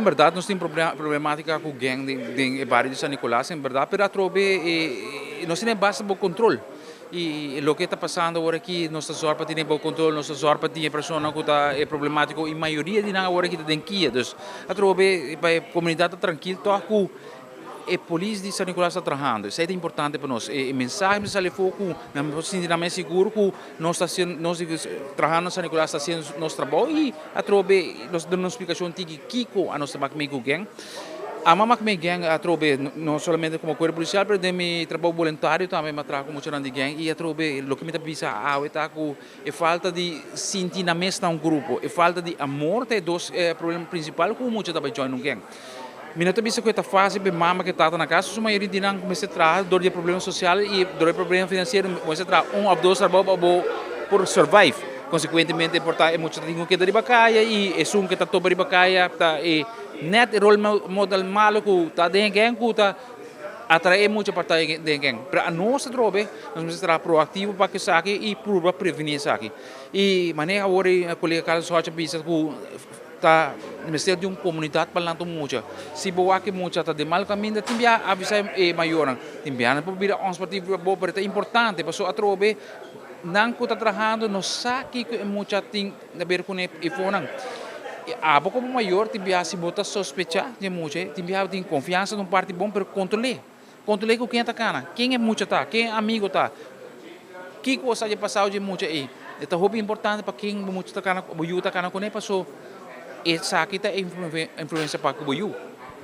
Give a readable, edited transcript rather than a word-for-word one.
En berdad nos tin problematica cu gang den e bario di San Nicolas en berdad, pero atrobe nos tin e basta bo control. Y loke ta pasando awor aki nos ta zorg pa tene bo control, nos ta zorg pa tin e persona cu ta e problematico y mayoria di nan awor aki ta den kia. Dus atrobe pa e comunidad ta trankil toch cu e polis di San Nicolas ta trahando. Esey ta importante pa nos. E mensahe mester sali afo cu nan por sinti nan mes sigur cu nos ta haciendo, nos trahando na San Nicolas ta haciendo nos trabou y atrobe nos ta duna un splicacion tiki kico a nos ta mak mee cu gang. Ama mak mee gang atrobe no solamente como cuerpo policial pero den mi trabou boluntario tambe mi a traha cu muchanan di gang y atrobe loke mi ta bisa awe ta cu e falta di sinti nan mes na un grupo, e falta di amor ta e dos problema principal cu mucha ta bay join un gang. Mi no ta bisa ku e ta fásil pa e mama ku e tata na kas, su mayoria di nan mester traha dor di e problema sosial i dor di e problema finansiero mester traha un òf dos trabou pa bo por survive. Konsekuentemente por ta e mucha ta tin ku keda riba kaya i esun ku ta topa riba kaya ta e nèt e rol model malu ku ta den e gang ku ta atraé e mucha pa ta den e gang. Pero anos atrobe nos mester traha proaktivo pa esaki i purba prevení esaki. I manera awor e kolega Carlos Hodge a bisa ku. Ta mester di un komunidat pa lanta un mucha. Si bo wak e mucha ta den mal kaminda, tin bia avisá e mayornan. Tin bia nan por bira onsportivo pa bo, pero ta importante pasobra atrobe nan ku ta trahando no sa kiko e mucha tin na ber kuné e fonan. Abo komo mayor tin bia si bo ta sospechá di e mucha, tin bia bo tin konfiansa na un parti bon, pero kontrol'é. Kontrol'é ku ken ta kana, ken e mucha ta, ken e amigo ta, kiko a sa dje pasado dje mucha ei. E ta hopi importante pa ken bo mucha ta kana, bo yu ta kana kuné paso esaki ta e influensia pa ku bo yu.